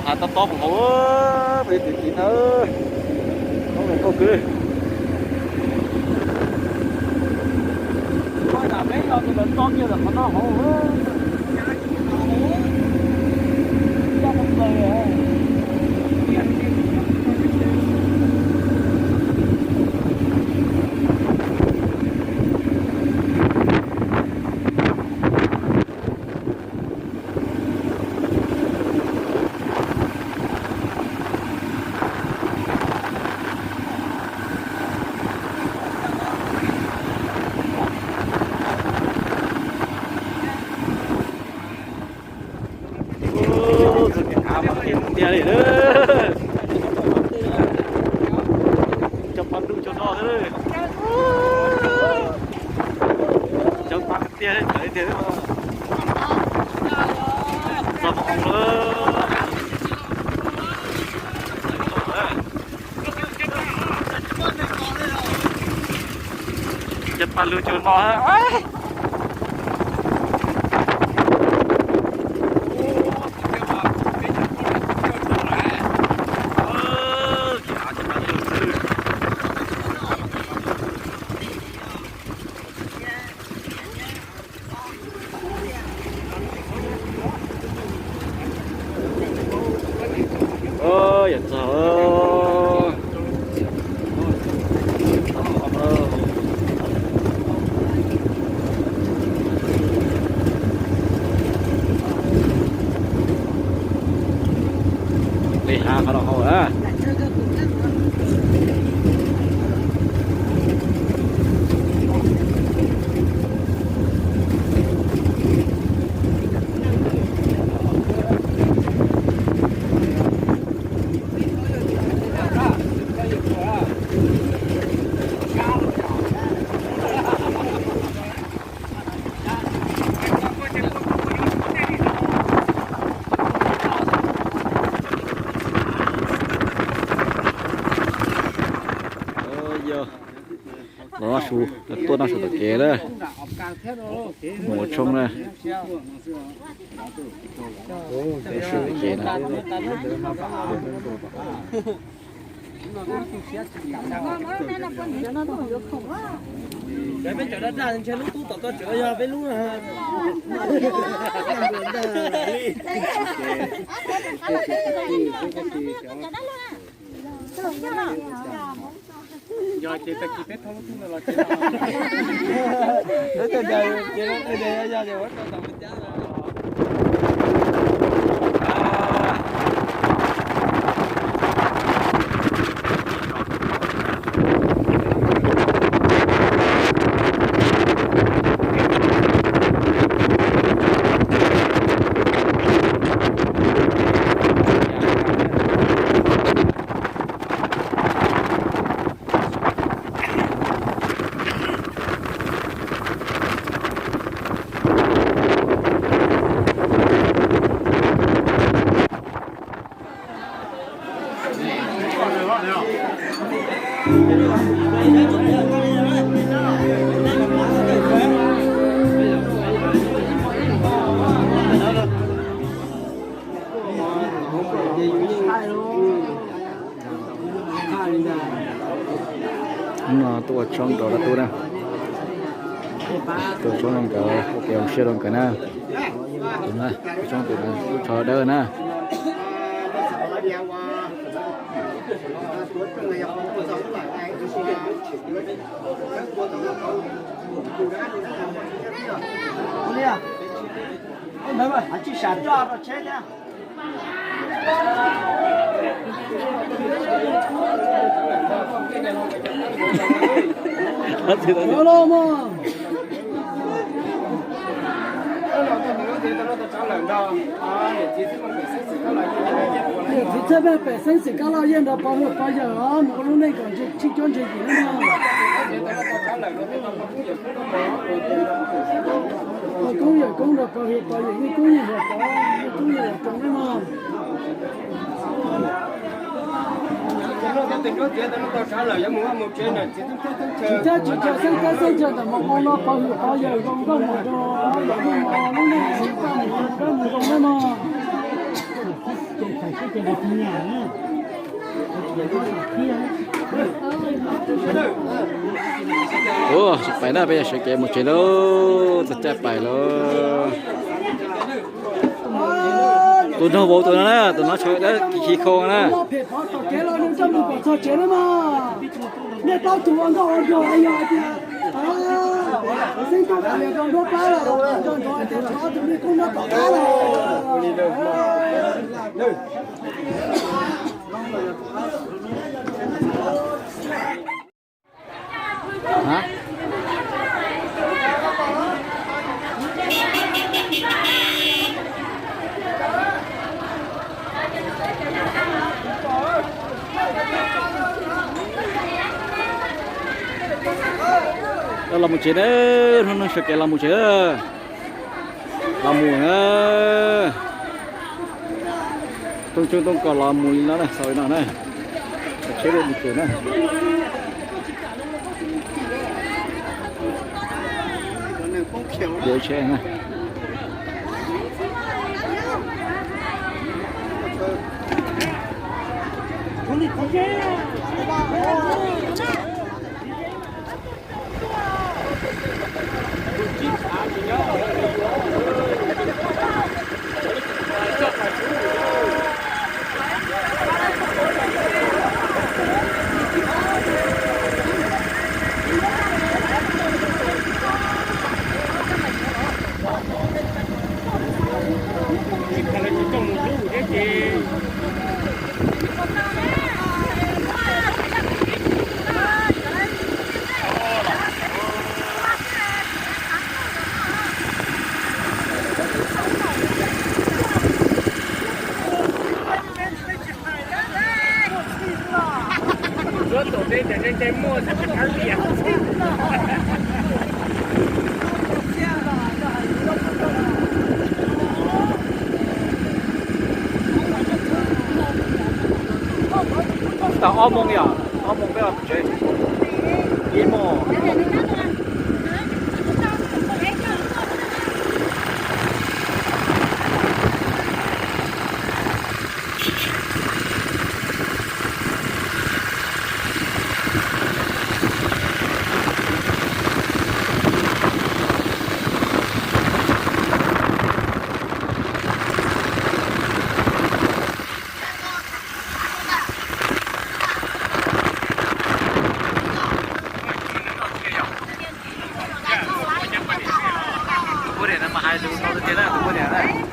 Tob tob hauv, peb tiv tiv na, tob zoo nkauj kawg. Tiag li, cov paj lug cov no, cov paj tiag tiag. Cov paj lug cov no. Yam txog li hav qhov no hauv a. Yog los noj su, tuaj noj su tom kev na, mus ua tshoob na. Noj su tom kev na. Peb cov daj daj ntshe lub tub tom koj tseem yog peb lub. Yog ces tag kis peb thauj lub tub no los ces. No tuaj ua tshoob rau dab tub na. Tuaj ua tshoob rau nkawd, ua kev zoo siab rau nkawd na. Tus no, ua tshoob tus no, lub tsho dawb na. Tsis sam roj rau tsheb thiab. Niam txiv txhawb npaj pem xeeb xwm kab laj yeej nrog pov hwm pov yawm os, mus ua lub neej kom ntshe tsis coob ntshe yim na. Pov koob yawm koob nrog pov hwm pov yawm, yeej koob yeej huam pov, yeej koob yeej huam pov na mog. Tsis txhob tsis txhob xeeb teb xeeb chaw ntawm mus ua los pov hwm pov yawm zoo nkauj mus rau yawm yeej mus lub neej zoo nkauj mus zoo dawb mus zoo na mog. Ua, pais na, peb yog sawv kev mus tsev lauj, txog caij pais lauj. Tus nraug vauv tus no na, tus no sawv dawb khi khau na. Nej plaub tug ua nkauj ua nraug yog hais tias xeeb tub kav liam rau nruab plab los, nco ntsoov hais tias tshuav ob tug me kub nyob tom qab los. Los mus tsev na, hnub no sawv kev los mus tsev. Los mus na. Tooj coob tooj kos los mus li no na, xaus li no na. Tsheb dej mus tsev na. Yuav tsheb na. Tau ob moos yom, ob moos peb los tsev. Ib moos. Tus poj niam no mas hais lus no tiag tiag na, tus poj niam na.